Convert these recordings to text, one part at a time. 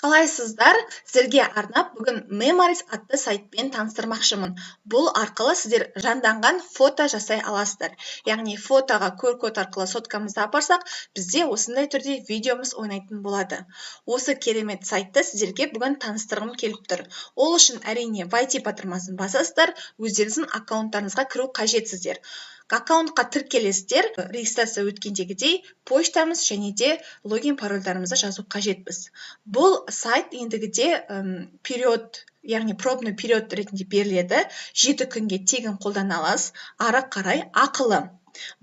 Қалайсыздар? Сіздерге арнап бүгін Memories атты сайтпен таныстырмақшымын. Бұл арқылы сіздер жанданған фото жасай аласыздар. Яғни фотоға QR-код арқылы соткамызды апарсақ, бізде осындай түрде видеомыз ойнайтын болады. Осы керемет сайтты сіздерге бүгін таныстырғым келіп тұр. Ол үшін, әрине, «Войти» батырмасын басасыздар, өздеріңіздің аккаунттарыңызға кіру қажетсіздер. Аккаунтқа тіркелесіздер, регистрация өткендегідей почтамыз және де логин, парольдарымызды жазу қажетпіз. Бұл сайт ендігіде период, яғни пробный период ретінде беріледі. 7 күнге тегін қолдана аласыз, ары қарай ақылы.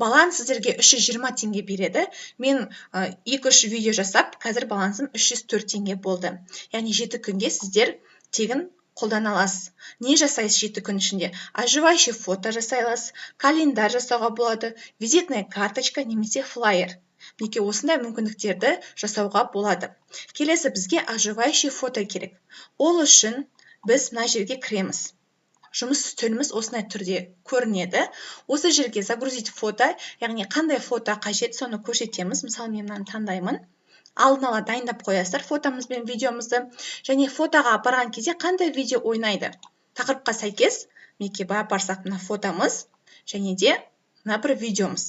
Баланс сіздерге 320 теңге береді. Мен екі үш видео жасап, қазір балансым 304 теңге болды. Яғни 7 күнге сіздер тегін қолдана аласыз. Не жасайсыз 7 күн ішінде? Оживающий фото жасай аласыз, календарь жасауға болады, визитная карточка немесе флаер. Мінекей, осындай мүмкіндіктерді жасауға болады. Келесі бізге оживающий фото керек. Ол үшін біз мына жерге кіреміз. Жұмыс үстеліміз осындай түрде көрінеді. Осы жерге «Загрузить фото», яғни қандай фото қажет, соны көрсетеміз. Мысалы, мен мынаны таңдаймын. Алдын ала дайындап қоясыздар фотомыз бен видеомызды және фотоға апарған кезде қандай видео ойнайды, тақырыпқа сәйкес. Мінекей, былай апарсақ, мына фотомыз және де мына бір видеомыз.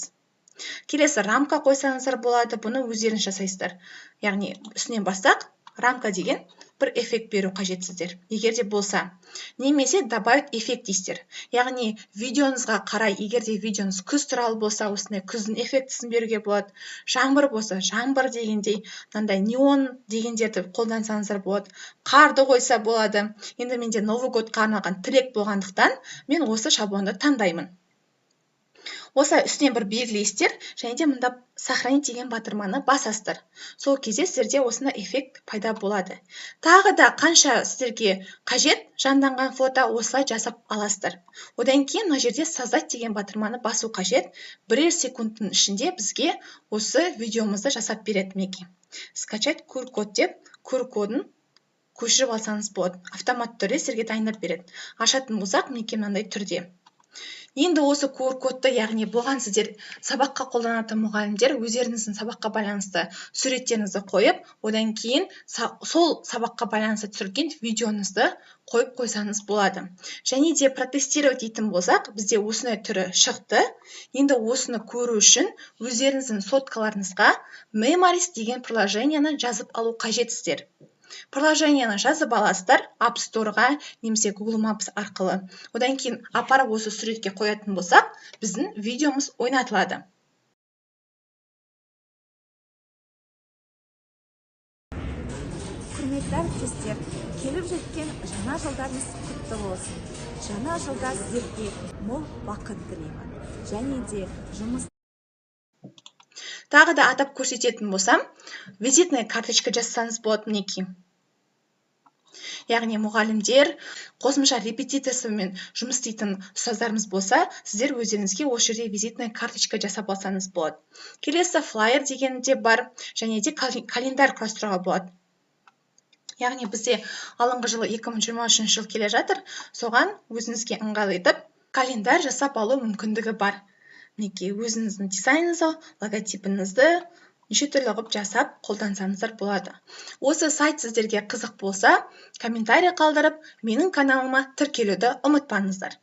Келесі рамка қойсаңыздар болады, бұны өздеріңіз жасайсыздар. Яғни үстінен бассақ, рамка деген бір эффект беру қажетсіздер егер де болса, немесе «Добавить эффект» дейсіздер. Яғни видеоңызға қарай, егер де видеоңыз күз туралы болса, осындай күздің эффектісін беруге болады, жаңбыр болса, жаңбыр дегендей, мынандай неон дегендерді қолдансаңыздар болады, қарды қойса болады. Енді менде Новый год қа арналған тілек болғандықтан, мен осы шаблонды таңдаймын. Осылай үстінен бір белгілейсіздер және де мында «Сохранить» деген батырманы басасыздар. Сол кезде сіздерде осындай эффект пайда болады. Тағы да қанша сіздерге қажет жанданған фото, осылай жасап аласыздар. Одан кейін мына жерде «Создать» деген батырманы басу қажет. Бірер секундтың ішінде бізге осы видеомызды жасап береді. Мінекей, «Скачать QR код» деп, QR кодын көшіріп алсаңыз болады, автоматты түрде сіздерге дайындап береді. Ашатын болсақ, мінекей, мынандай түрде. Енді осы QR кодты, яғни бұған сіздер сабаққа қолданатын мұғалімдер өздеріңіздің сабаққа байланысты суреттеріңізді қойып, одан кейін сол сабаққа байланысты түсірілген видеоңызды қойып қойсаңыз болады. Және де «Протестировать» дейтін болсақ, бізде осындай түрі шықты. Енді осыны көру үшін өздеріңіздің соткаларыңызға Memories деген приложение ні жазып алу қажетсіздер. Приложение ні жазып аласыздар App Store'ға немесе Google Maps арқылы. Одан кейін апарып осы суретке қоятын болсақ, біздің видеомыз ойнатылады. Құрметті әріптестер, келіп жеткен жаңа жылдарыңыз құтты болсын! Жаңа жылда сіздерге мол бақыт тілеймін және де жұмыс Тағы да атап көрсететін болсам, визитная карточка жазсаңыз болады, мінекей. Яғни мұғалімдер, қосымша репетициясымен жұмыс істейтін ұстаздарымыз болса, сіздер өздеріңізге осы жерде визитная карточка жасап алсаңыз болады. Келесі флаер деген де бар және де календарь құрастыруға болады. Яғни бізде алыңғы жылы, 2023 жыл келе жатыр, соған өзіңізге ыңғайлы етіп календарь жасап алу мүмкіндігі бар. Мінекей, өзіңіздің дизайныңызды, логотипіңізді неше түрлі қылып жасап қолдансаңыздар болады. Осы сайт сіздерге қызық болса, комментарий қалдырып, менің каналыма тіркелуді ұмытпаңыздар.